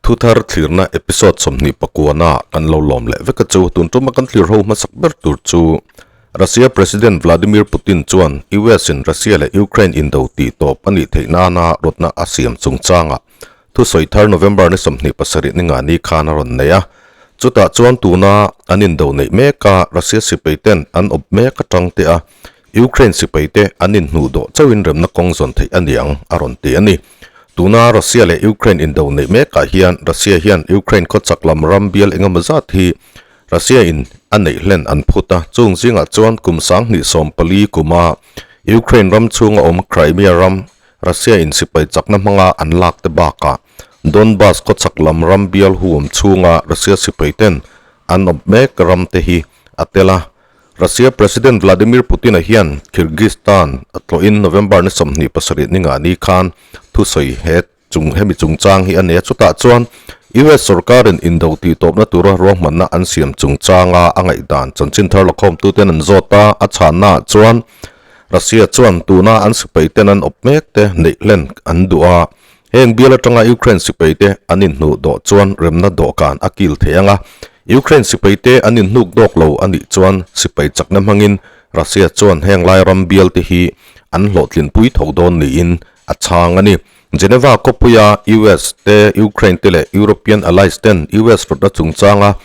Thuthar thlirna episode 29 ah kan lo lawm leh vek a chu. Tun tuma kan thlir ho hmasak ber tur chu Russia President Vladimir Putin chuan US in Russia leh Ukraine indo tih tawp a nih theih nana rawtna a siam chungchangah thusawi thar November ni 27 ni nga ni khan a rawn nei a. Chutah chuan tuna an indo neih meka Russia sipai ten an awp mek atang te a Ukraine sipaite an inhnuh dawh chauhin remna kawng zawn theih a ni ang, a rawn ti a ni. Tuna Russia leh Ukraine indo neih mekah hian Russia hian Ukraine khawchak lam ram bial engemaw zat hi Russia in a neih hlen an phut a, chung zingah chuan kum 2014 kuma Ukraine ram chhunga awm Crimea ram Russia in sipai chakna hmanga an lak te bakah Donbas khawchak lam ram bial huam chhunga Russia sipaiten an awp mek ram te hi a tel a. Russia President Vladimir Putin-a hian Kyrgyzstan a tlawhin November ni 27 ni nga ni khan thusawi he chung hemi chungchang hi a nei a, chutah chuan US sorkarin indo tih tawpna tura ruahmanna an siam chungchanga a ngaihdan chanchin thar lakhawmtuten an zawt a, a chhannaah chuan Russia chuan tuna an sipaiten an awp mek te neih hlen an duh a, Heng bial atanga Ukraine sipaite an inhnuh dawh chuan remna dawhkan a kil thei ang a, Ukraine sipaite an inhnuk dawk lo a nih chuan sipai chakna hmangin Russia chuan heng lai ram bialte hi an hlawhtlinpui tho dawn niin a chhang a ni. Geneva khawpuia US te, Ukraine te leh European allies ten US rawtna chungchanga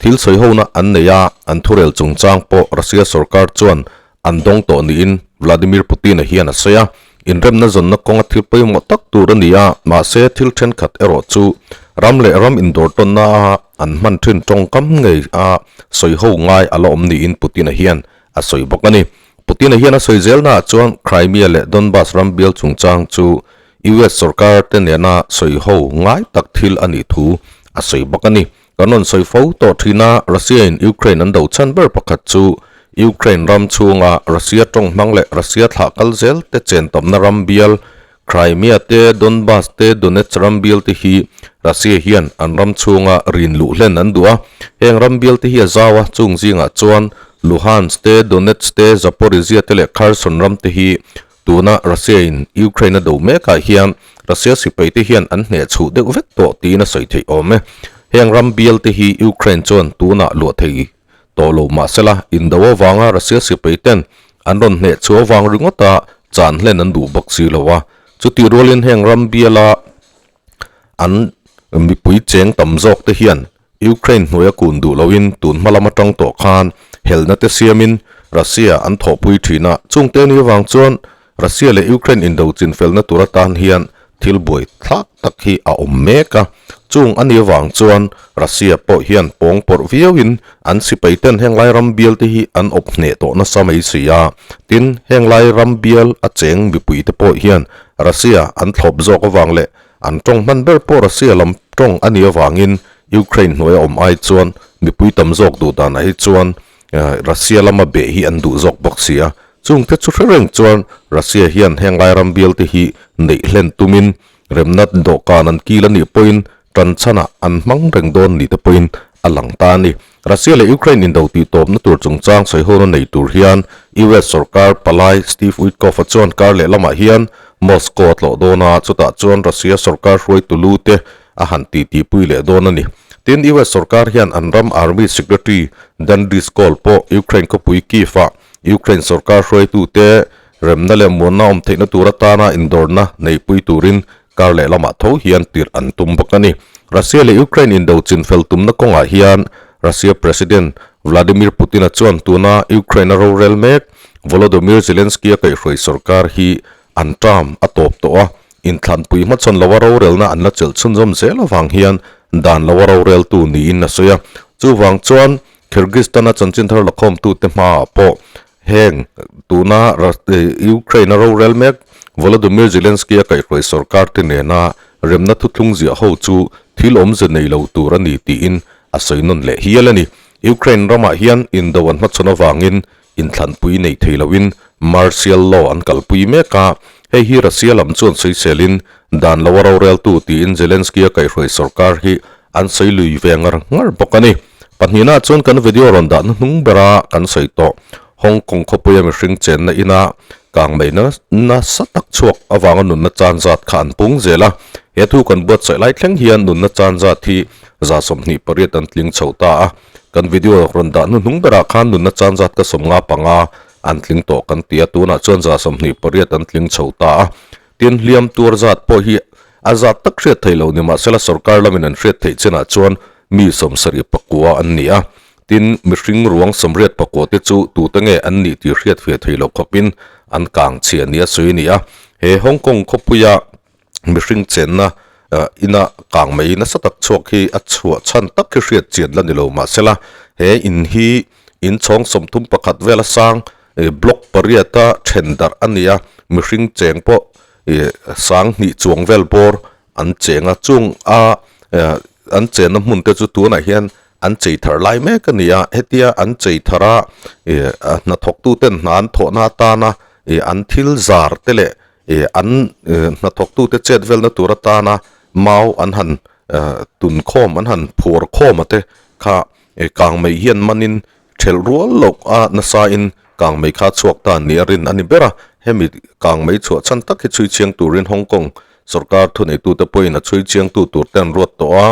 thil sawihona an nei a, an thurel chungchang pawh Russia sorkar chuan An dawng tawh niin Vladimir Putin-a hian a sawi a, inremna zawnna kawnga thil pawimawh tak tur a ni a, mahse thil thenkhat erawh chu ram leh ram indawr tawnna a an hman thin tawngkam ngei a sawi ho ngai a la awm niin Putin-a hian a sawi bawk a ni. Putin-a hian a sawi zelnaah chuan Crimea leh Donbas ram bial chungchang chu US sorkar te nena sawi ho ngai tak thil a nih thu a sawi bawk a ni. Kan rawn sawi fo tawh thin a, Russia-in Ukraine an do chhan ber pakhat chu Ukraine ram chhunga Russia tawng hmang leh Russia thlah kal zel te chen tamna ram bial Crimea te, Donbas te, Donetsk ram bial te hi Russia hian an ram chhunga rin luh hlen an duh a. Heng ram bial te hi a zau a, chung zingah chuan Luhansk te, Donetsk te, Zaporizhzhia te leh Kherson ram te hi Tuna Russia-in Ukraine a do mekah hian Russia sipaite hian an hneh chhuh deuh vek tawh tiin a sawi theih awm e. Heng ram bialte hi Ukraine chuan tunah luah thei tawh lo mahsela indo avanga Russia sipaiten an rawn hneh chhuah avang ringawta chan hlen an duh bawk si lo a. Chutih rualin heng ram biala an mipui cheng tam zawk te hian Ukraine hnuaia kun duh loin tun hma lam atang tawh khan helna te siamin Russia an thawhpui thin a, chungte ni avang chuan Russia leh Ukraine indo chinfelna tur atan hian thil buai thlak tak hi a awm mek a, chung a ni avang chuan Russia pawh hian pawng pawrh viauin an sipai ten heng lai ram bial te hi an awp hneh tawh nasa mai si a, tin heng lai ram bial a cheng mipui te pawh hian Russia an thlawp zawk avang leh An tawng hman ber pawh Russia lam tawng a nih avangin Ukraine hnuaia awm ai chuan mipui tam zawk duh danah hi chuan Russia lama beh hi an duh zawk bawk si a. Chungte chu hre reng chuan Russia hian heng lai ram bialte hi neih hlen tumin remna dawhkan an kil a nih pawhin tan chhanah an hmang reng dawn ni te pawhin a lang ta a ni. Russia leh Ukraine indo tih tawpna tur chungchang sawihona nei tur hian US sorkar palai Steve Witkoff-a chuan kar leh lamah hian Moscow a tlawh dawn a, chutah chuan Russia sorkar hruaitu lu te a han titipui leh dawn a ni. Tin, US sorkar hian an ram Army Secretary Dan Driscoll pawh Ukraine khawpui Kyiv-ah Ukraine sorkar hruaitute remna leh muanna awm theihna tur atana indawrna neihpui turin Kar leh lamah tho hian tirh an tum bawk a ni. Russia leh Ukraine indo chinfel tumna kawngah hian Russia President Vladimir Putin-a chuan tuna Ukraine-a rorel mek Volodymyr Zelensky-a kaihhruai sorkar hi an term a tawp tawh a, inthlanpui hmachhawn loa rorelna an la chelh chhunzawm zel avang hian dan loa roreltu niin a sawi a. Chuvang chuan Kyrgyzstan-a chanchin thar lakhawmtute hmaah pawh Heng tuna Ukraine-a rorel mek Volodymyr Zelensky-a kaihhruai sorkar te nena remna thuthlung ziah ho chu thil awmze nei lo tur a ni tiin a sawi nawn leh hial a ni. Ukraine ramah hian indo an hmachhawn avangin inthlanpui nei thei loin martial law an kalpui mek a, hei hi Russia lam chuan sawiselin dan loa roreltu tiin Zelensky-a kaihhruai sorkar hi an sawi lui ve ngar ngar bawk a ni. Pahnihna chuan kan video rawn dahna hnung bera kan sawi tawh Hong Kong khawpuia mihring chenna ina kang mai nasa tak chhuak avanga nunna chan zat kha an pung zel a. He thu kan buatsaih lai thleng hian nunna chan zat hi 28 an tling chho ta a. Kan video rawn dah hnuhnung berah khan nunna chan zat ka 55 an tling tawh kan ti a, tunah chuan 28 an tling chho ta a. Tin, hliam tuar zat pawh hi a zat tak hriat theih loh ni mahsela sorkar lamin an hriat theih chinah chuan mi 79 an ni a. Tin, mihring ruang 89 te chu tute nge an nih tih hriat feh theih loh khawpin an kang chhia nia sawi a ni a. He Hong Kong khawpuia mihring chenna ina kang mai nasa tak chhuak hi a chhuah chhan tak hi hriat chian la ni lo mahsela he in hi in chhawng 31 vela sang block pariata then darh a ni a, mihring cheng pawh 2000 chuang vel bawr an cheng a, chung a an chenna hmun te chu tunah hian an chei thar lai mek a ni a, hetia an chei thar a hnathawk tu ten hna an thawhna atana an thil zar te leh an hnathawk tu te chet velna tur atana mau an han tun khawm an han phuar khawm a te kha kang mai hian manin Thelh rual loh a nasa in kang mei kha chhuak ta ni a rin a ni ber a, hemi kang mei chhuah chhan tak hi chhui chiang turin Hong Kong sorkar thuneitute pawhin a chhui chiangtu tur te an ruat tawh a,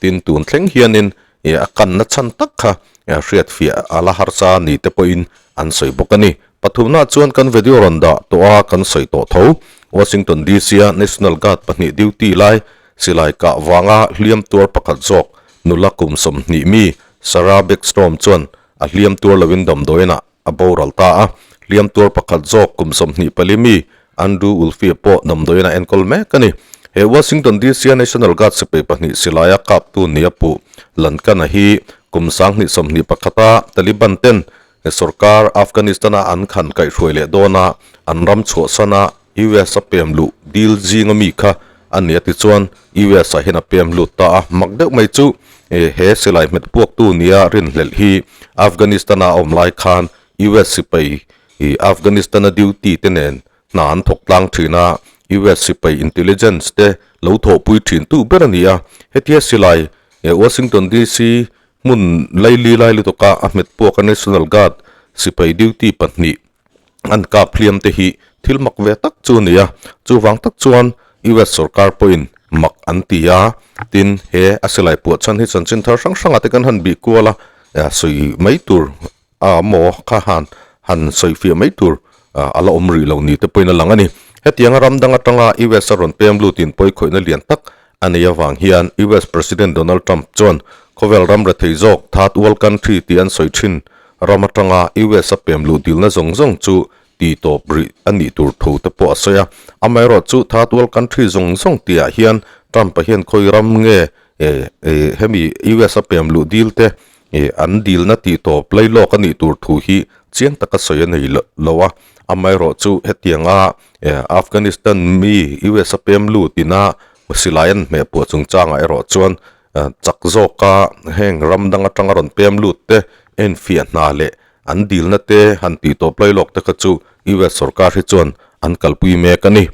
tin tun thleng hianin a kanna chhan tak kha hriatfiah a la harsa ni te pawhin an sawi bawk a ni. Pathumna chuan kan video rawn dah tawh a kan sawi tawh tho. Washington DC a National Guard pahnih duty lai silai kah vanga hliam tuar pakhat zawk nula kum 20 mi Sarah Beckstrom chuan a hliam tuar loin damdawiinah a boral ta a. Hliam tuar pakhat zawk kum 24 mi Andrew Ulfie pawh damdawiinah enkawl mek a ni. He Washington DC a National Guard sipai pahnih silaia kaptu nia puh Lankana hi kum 2021 a Taliban ten sorkar Afghanistan-a an khan kaihhruai leh dawn a, an ram chhuahsan a US a pem luh dil zinga mi kha a ni a ti chuan US ah hian a pem lut ta a, mak deuh mai chu he silai hmet puaktu nia rinhlelh hi Afghanistan-a a awm lai khan US sipai Afghanistan-a duty te nen hna an thawk tlang thin a, US sipai intelligence te lo thawhpui thin tu ber a ni a, hetia silai Washington DC hmun laili lai lutuka a hmet puaka National Guard sipai duty pahnih an kap hliam te hi thil mak ve tak chu a ni a, chuvang tak chuan US sorkar pawhin mak an ti a, tin he a silai puah chhan hi chanchin thar hrang hrangah te kan han bih kual a, sawi mai tur a maw kha han han sawi fiah mai tur a la awm rih lo ni te pawhin a lang a ni. Hetianga ram dang atanga US a rawn pem lutin pawi khawihna lian tak a nei avang hian US President Donald Trump chuan khawvel ram rethei zawk Third World Country tih an sawi thin ram atanga US a pem luh dilna zawng zawng chu ti tawp rih a nih tur thu te pawh a sawi a. Amaherawh chu Third World Country zawng zawng tihah hian Trump-a hian khawi ram nge hemi US a pem luh dil te an dilna tih tawp lailawk a nih tur thu hi chiang taka sawi a nei lo a. Amaherawh chu hetianga Afghanistan mi US a pem lut ina silai an hmeh puah chungchangah erawh chuan chak zawka heng ram dang atanga rawn pem lut te enfiah hna leh an dilna te han tih tawp lailawk te kha chu US sorkar hi chuan an kalpui mek a ni.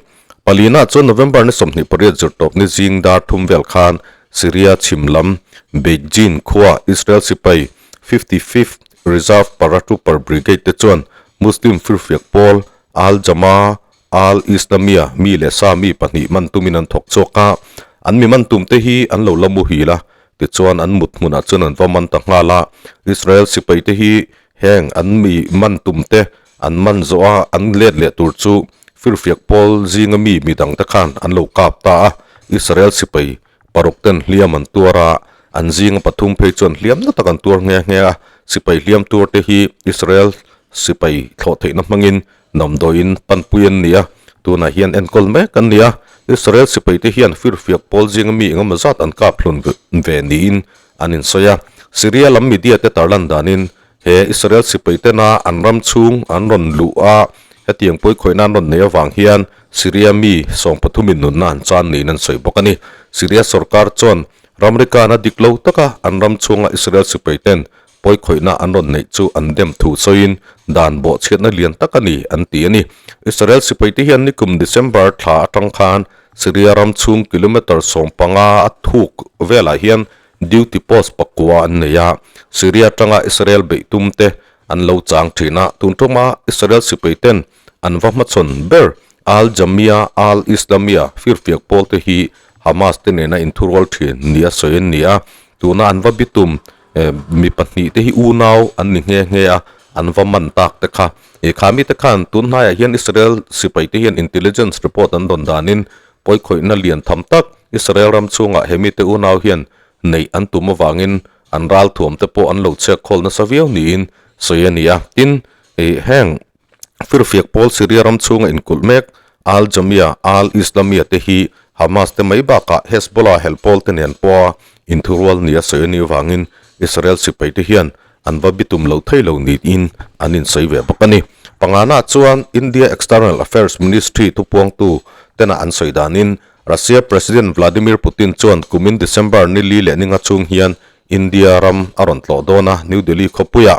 Palina chuan November ni 28 zirtawp ni zing dar thum vel khan Syria chhim lam Beijing khua Israel sipai 55th Reserve Paratrooper Brigade te chuan Muslim firfiak pawl Al Jama Al Islamia mi leh sa mi pahnih man tumin an thawk chhuak a, an mi man tum te hi an lo la muhil a, tichuan an mut hmunah chuan an va man ta nghal a. Israel sipai te hi heng an mi man tum te an man zawh a, an let leh tur chu firfiak pawl zinga mi midang te khan an lo kap ta a. Israel sipai paruk ten hliam an tuar a, an zinga pathum phei chuan hliam na tak an tuar nghe nghe a. Sipai hliam tur te hi Israel sipai thlawh theihna hmangin Damdawiin panpui an ni a, tunah hian enkawl mek an ni a. Israel sipaite hian firfiak pawl zinga mi engemaw zat an kap hlun ve niin an insawi a. Syria lam media te tarlan danin he Israel sipaitena an ram chhung an rawn luh a, hetiang pawi khawihna an rawn neih avang hian Syria mi sawmpathumin nunna an chan niin an sawi bawk a ni. Syria sorkar chuan ramrikana dik lo taka an ram chhunga Israel sipaiten Pawi khawihna an rawn neih chu an dem thu sawiin dan bawhchhiatna lian tak a ni an ti a ni. Israel sipaite hian nikum December thla atang khan Syria ram chhung kilometre 15 a thuk velah hian duty post pakua an nei a, Syria atanga Israel beih tum te an lo chang thin a, tun tuma Israel sipaiten an va hmachhawn ber Al Jamia Al Islamia firfiak pawl te hi. Hamas te nena inthurual thin nia sawi an ni a. Tuna an va bitum mi pahnihte hi unau an ni nghe nghe a, an va man tak te kha. Ih kha mite khan tun hnaiah hian Israel sipaite hian intelligence report an dawn danin pawikhawihna lian tham tak Israel ram chhungah he mite unau hian neih an tum avangin an ral thuam te pawh an lo chhiak khawl nasa viau niin sawi a ni a. Tin, ih heng Firfiak pawl Syria ram chhunga inkulh mek Al Jamia Al Islamia te hi Hamas te mai bakah Hezbollah hel pawl te nen pawha inthurual nia sawi a nih avangin Israel sipai te hian an va bitum lo thei lo niin an insawi ve bawk a ni. Pangana chuan India External Affairs Ministry thupuangtu tena an sawi danin Russia President Vladimir Putin chuan kumin December ni li leh ni nga chhung hian India ram a rawn tlawh dawn a, New Delhi khawpuiah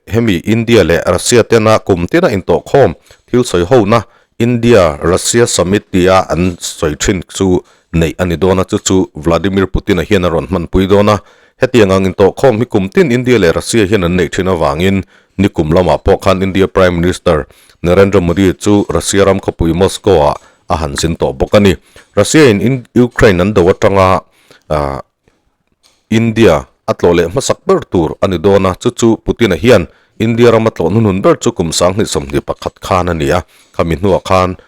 Hemi India leh Russia tena kum tina intawhkhawm thil sawi hona India Russia Summit tia an sawi thin chu neih a ni dawn a, chu chu Vladimir Putin-a hian a rawn hmanpui dawn a. Hetiang ang intawhkhawm hi kum tin India leh Russia hian an neih thin avangin nikum lamah pawh khan India Prime Minister Narendra Modi chu Russia ram khawpui Moscow-ah a han zin tawh bawk a ni. Russia-in Ukraine an do atanga India a tlawh leh hmasak ber tur a ni dawn a, chu chu Putin-a hian India rama tlawh hnuhnun ber chu kum 2021 khan a ni a, khami hnuah khan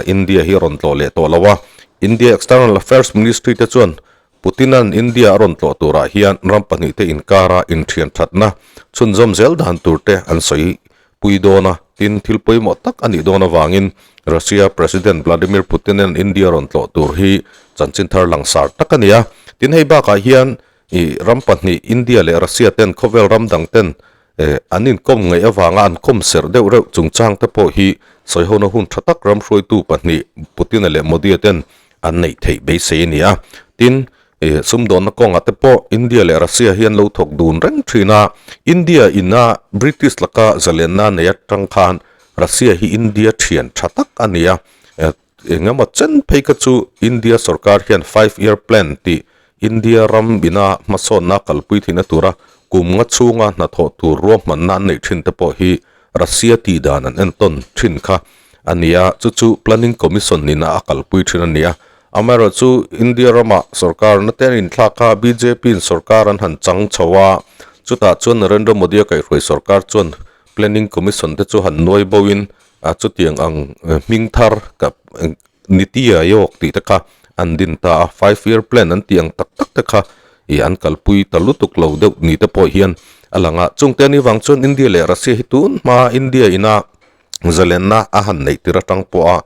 India hi a rawn tlawh leh tawh lo a. India External Affairs Ministry te chuan Putin-a'n India a rawn tlawh turah hian ram pahnihte inkara inthian thatna chhunzawm zel dan turte an sawi pui dawn a, tin thil pawimawh tak a nih dawn avangin Russia President Vladimir Putin-a'n India rawn tlawh tur hi chanchin thar langsar tak a ni a. Tin hei bakah hian ih ram pahnih India leh Russia ten khawvel ram dang ten eh an inkawm ngaih avanga an kawm serh deuh reuh chungchang te pawh hi sawihona hun tha tak ram hruaitu pahnih Putin-a leh Modi-a ten an neih theih beisei a ni a. Tin Ih, sumdawnna kawngah te pawh India leh Russia hi an lo thawk dun reng thin a, India ina British laka zalenna nei atang khan Russia hi India thian tha tak a ni a, engemaw chen phei kha chu India sorkar hian five year plan tih India ram ina hmasawnna kalpui theihna tura kum nga chhunga hnathawh tur ruahmanna an neih thin te pawh hi Russia tih dan an entawn thin kha a ni a, chu chu Planning Commission nina a kalpui thin a ni a. Amaherawhchu India ramah sorkar na te an inthlak a, bjp in sorkar an han chang chho a, chutah chuan Narendra Modi a kaihhruai sorkar chuan Planning Commission te chu han nuai bo in chutiang ang hming thar Niti Aayog tih te kha an din ta a, Five Year Plan an tih ang tak tak te kha ih an kalpui ta lutuk lo deuh ni te pawh hian a lang a. Chungte anih vang chuan India leh Russia hi tun hma India ina Zalenna a han neih tir atang pawha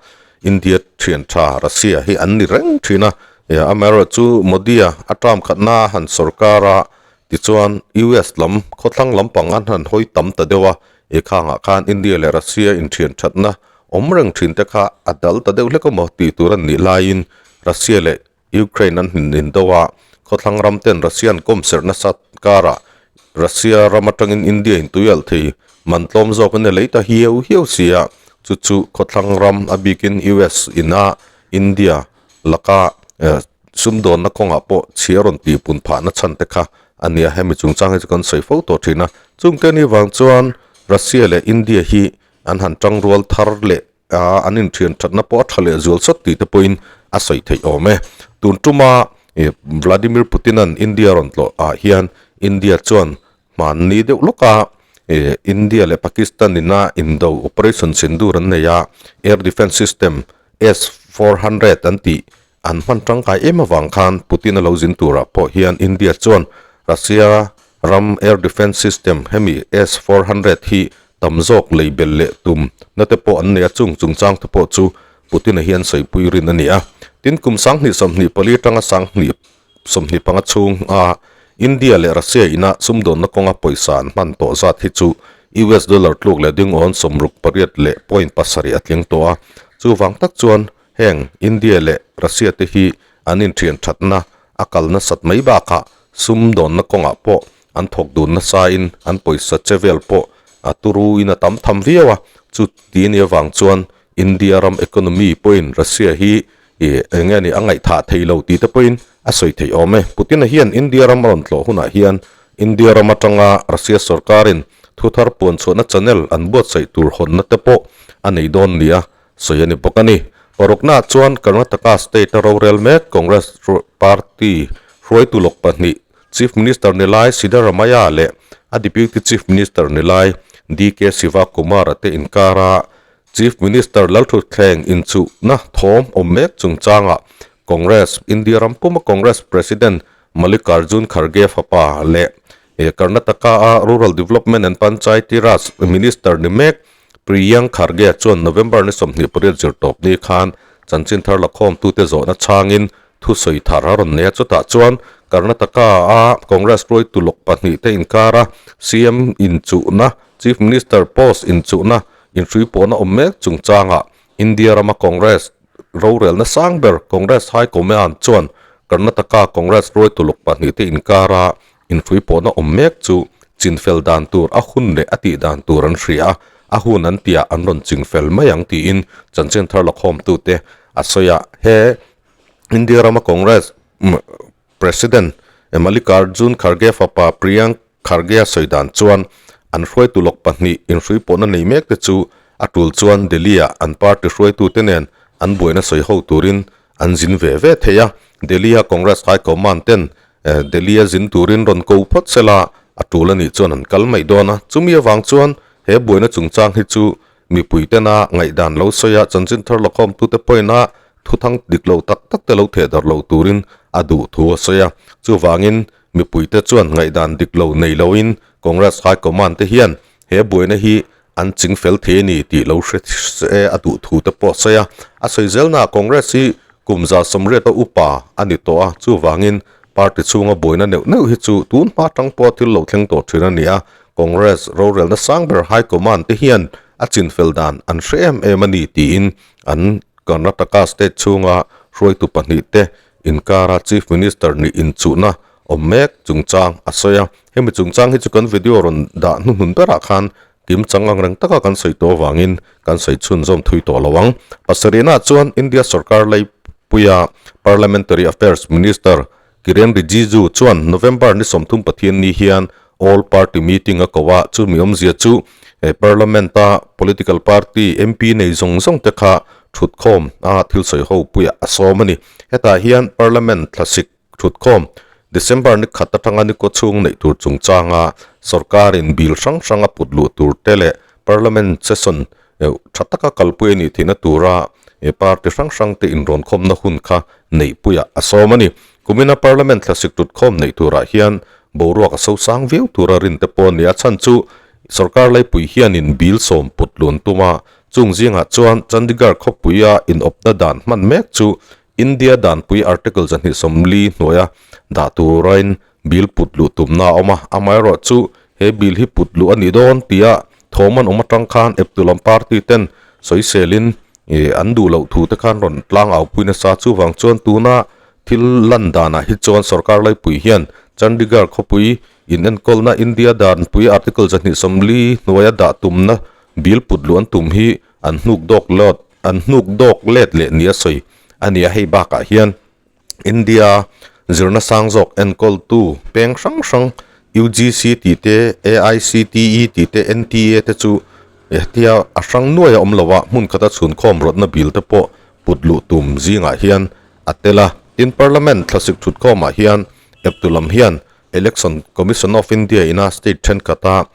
India thian tha Russia hi an ni reng thin a, amaherawhchu Modi-a a term khatna a han sorkar a, tichuan US lam khawthlang lampang an han hawi tam ta deuh a, he khangah khan India leh Russia inthian thatna awm reng thin te kha a dal ta deuh hlek emaw tih tur an nih laiin Russia leh Ukraine an hnin in do a, khawthlang ram ten Russia an kawm serh nasa karah Russia ram atangin India in tui alh thei man tlawm zawk in a lei ta hiau hiau si a, chu chu khawthlang ram a bikin US ina India laka sumdawnna kawngah pawh chhia rawn tihpun phahna chhan te kha a nia, hemi chungchang hi chu kan sawi fo tawh thin a, chungte ni vang chuan Russia leh India hi an han tangrual thar leh A an inthian thatna pawh a tha leh zual sawt tih te pawhin a sawi theih awm e. Tun tuma Vladimir Putin-a'n India rawn tlawh ah hian India chuan hmanni deuh lawka India leh Pakistan ina indo Operation Sindoor an nei a, Air Defence System S-400 an tih An hman tangkai em avang khan Putin a lo zin turah pawh hian India chuan Russia ram air defence system hemi S-400 hi tam zawk lei belh leh tum na te pawh an nei a, chung chungchang te pawh chu Putin-a hian sawipui rin a ni a. Tin, kum 2024 atanga 2025 chhunga India leh Russia ina sumdawnna kawnga pawisa an hman tawh zat hi chu US dollar tluk leh dingawn 68 leh point pasarih a tling tawh a, chuvang tak chuan Heng India leh Russia te hi an inthian thatna a kal nasat mai bakah sumdawnna kawngah pawh an thawk dun nasain an pawisa che vel pawh a turuin a tam tham viau a, chu ti ni avang chuan India ram economy pawhin Russia hi ih eng nge ni a ngaihthah thei lo tih te pawhin a sawi theih awm e. Putin-a hian India ram a rawn tlawh hunah hian India ram atanga Russia sorkarin thuthar puanchhuahna channel an buatsaih tur hawnna te pawh a nei dawn nia sawi a ni bawk a ni. Paruknaah chuan Karnataka state-a rorel mek Congress party hruaitu lawk pahnih Chief Minister ni lai Siddaramaiah leh a Deputy Chief Minister ni lai DK Shivakumar-a te inkara Chief Minister Lalthutthleng inchuhna thawm awm mek chungchangah Congress, India ram puma Congress President Mallikarjun Kharge fapa leh Karnataka-a Rural Development and Panchayati Raj Minister ni mek Priyank Kharge chuan November ni 28 zirtawp ni khan chanchin thar lakhawmtute zawhna chhangin thusawi thar a rawn nei a. Chutah chuan Karnataka-a Congress hruaitu lawk pahnihte inkara CM inchuhna, Chief Minister post inchuhna, inhrui pawhna awm mek chungchangah India rama Congress rorelna sang ber Congress High Command chuan Karnataka Congress hruaitu lawk pahnihte inkara inhrui pawhna awm mek chu chinfel dan tur a hun leh a tih dan tur an hria a, a hun an tihah an rawn chingfel mai ang tiin chanchin thar lakhawmtute a sawi a. He India rama Congress President Mallikarjun Kharge fapa Priyank Kharge-a sawi dan chuan an hruaitu lawk pahnih inhrui pawhna nei mek te chu a tul chuan Delhi-ah an party hruaitute nen an buaina sawi ho turin an zin ve ve thei a. Delhi-a Congress High Command ten Delhi-a zin turin rawn ko phawt sela a tul a nih chuan an kal mai dawn a. Chumi avang chuan he buaina chungchang hi chu mipui tena ngaihdan lo sawi a, chanchin thar lakhawmtute pawhin-a thuthang dik lo tak tak te lo theh darh lo turin a duh thu a sawi a. Chuvangin Mipuite chuan ngaihdan dik lo nei loin Congress High Command te hian he buaina hi an ching fel thei a ni tih lo hre se a duh thu te pawh a sawi a. A sawi zelnaah Congress hi kum 180 a upa a ni tawh a, chuvangin party chhunga buaina neuh neuh hi chu tun hma atang pawha thil lo thleng tawh thin a ni a. Congress rorelna sang ber High Command te hian a chinfel dan an hre em em a ni tiin an Karnataka state chhunga hruaitu pahnihte Inkara Chief Minister nih inchuhna awm mek chungchang a sawi a, hemi chungchang hi chu kan video rawn dah hnuhnun berah khan kimchang ang reng taka kan sawi tawh avangin kan sawi chhunzawm thui tawh lo ang. Pasarihnaah chuan India sorkar laipuia Parliamentary Affairs Minister Kiren Rijiju chuan November ni 30 Pathian ni hian All Party Meeting a ko a, chumi awmzia chu Parliament-a Political Party MP nei zawng zawng te kha thutkhawm a thil sawi ho puiah a sawm a ni. Hetah hian Parliament thlasik thutkhawm December ni khat atanga ni kaw chhung neih tur chungchanga sorkarin bill hrang hrang a put luh tur te leh Parliament session tha taka kalpui a nih theihna tura party hrang hrang te inrawnkhawmna hun kha neih puiah a sawm a ni. Kumina Parliament thlasik thutkhawm neih turah hian boruak a sosang viau tura rin te pawh a ni a, chhan chu sorkar laipui hianin bill sawm put lun tuma Chung zingah chuan Chandigarh khawpuia inawpna dan hman mek chu India danpui Article 240 hnuaia dah turain bill put luh tumna a awm a, amaherawhchu he bill hi put luh a nih dawn tia thawm an awm atang khan eptu lam party ten sawiselin an duh loh thu te khan rawn tlang aupui nasa. Chuvang chuan tuna thil lan danah hi chuan sorkar laipui hian Chandigarh khawpui inenkawlna India danpui Article 240 hnuaia dah tumna Bill put luh an tum hi an hnuk dawk lawt an hnuk dawk let leh nia sawi a ni a, hei bakah hian India zirna sang zawk enkawltu peng hrang hrang UGC tih te, AICTE tih te, NTA te chu hetia a hrang nuai a awm lo a, hmun khata chhunkhawm rawtna bill te pawh put luh tum zingah hian a tel a. Tin, Parliament thlasik thutkhawmah hian eptu lam hian Election Commission of India ina state thenkhat-a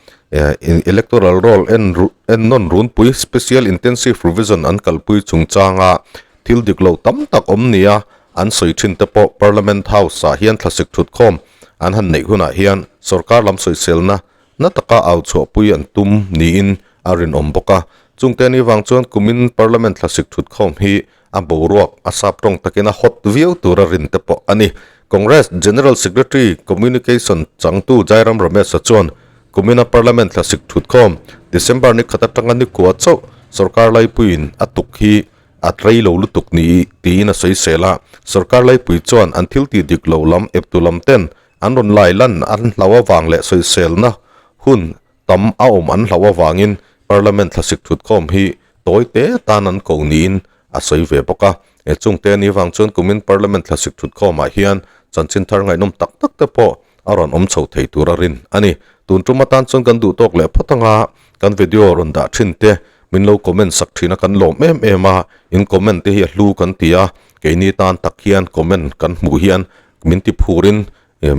electoral roll en ennawn runpui Special Intensive Revision an kalpui chungchanga thil dik lo tam tak awm nia an sawi thin te pawh Parliament House-ah hian thlasik thutkhawm an han neih hunah hian sorkar lam sawiselna na taka au chhuahpui an tum niin a rinawm bawk a. Chungte ni vang chuan kumin Parliament thlasik thutkhawm hi A boruak a sap tawng takin a hot viau tura rin te pawh a ni. Congress General Secretary Communication changtu Jairam Ramesh-a chuan kumina Parliament thlasik thutkhawm December ni khat atanga ni kua chauh sorkar laipuiin a tuk hi a rei lo lutuk ni tiin a sawisel a. Sorkar laipui chuan an thil tih dik lo lam eptu lam ten an rawn lai lan an hlau avang leh sawiselna hun tam a awm an hlauh avangin Parliament thlasik thutkhawm hi tawi te tan an ko niin a sawi ve bawk a. He chungte ni vang chuan kumin Parliament thlasik thutkhawmah hian chanchin thar ngaihnawm tak tak te pawh a rawn awm chho thei tur a rin a ni. Tun tum atan chuan kan duh tawk leh phawt anga kan video rawn dah thin te. Min lo comment sak thin a kan lawm em em a, in comment te hi a hlu kan ti a, keini tan tak hian comment kan hmuh hian min ti phurin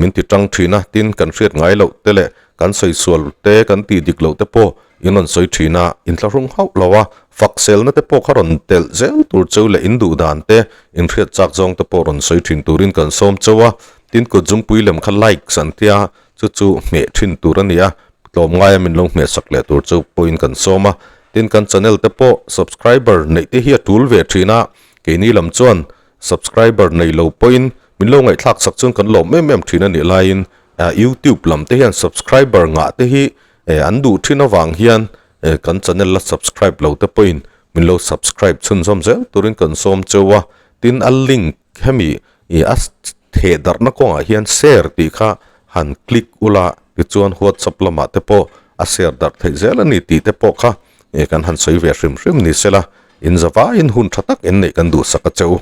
min ti tang thin a, tin kan hriat ngai loh te leh kan sawi sual te kan tih dik loh te pawh in rawn sawi thin a, in thlahrung hauh lo a, fak selna te pawh kha rawn telh zel tur cheu leh in duh dan te in hriat chak zawng te pawh rawn sawi thin turin kan sawm cheu a, tin kut zungpui lem kha likes an tia chu chu hmeh thin tur a ni a, tlawmngaia min lo hmeh sak leh tur chu pawhin kan sawm a, tin kan channel te pawh subscriber neih te hi a tul ve thin a, keini lam chuan subscriber nei lo pawhin min lo ngaihthlak sak chuan kan lawm em em thin a nih laiin youtube lam te hian subscriber ngah te hi an duh thin avang hian kan channel la subscribe lo te pawhin min lo subscribe chhunzawm zel turin kan sawm cheu a, tin a link hemi Ih a theh darhna kawngah hian share tih kha han click ula tichuan whatsapp lamah te pawh a share darh theih zel a ni tih te pawh kha ih kan han sawi ve hrim hrim ni sela in zavaiin hun tha tak in neih kan duhsak a che u.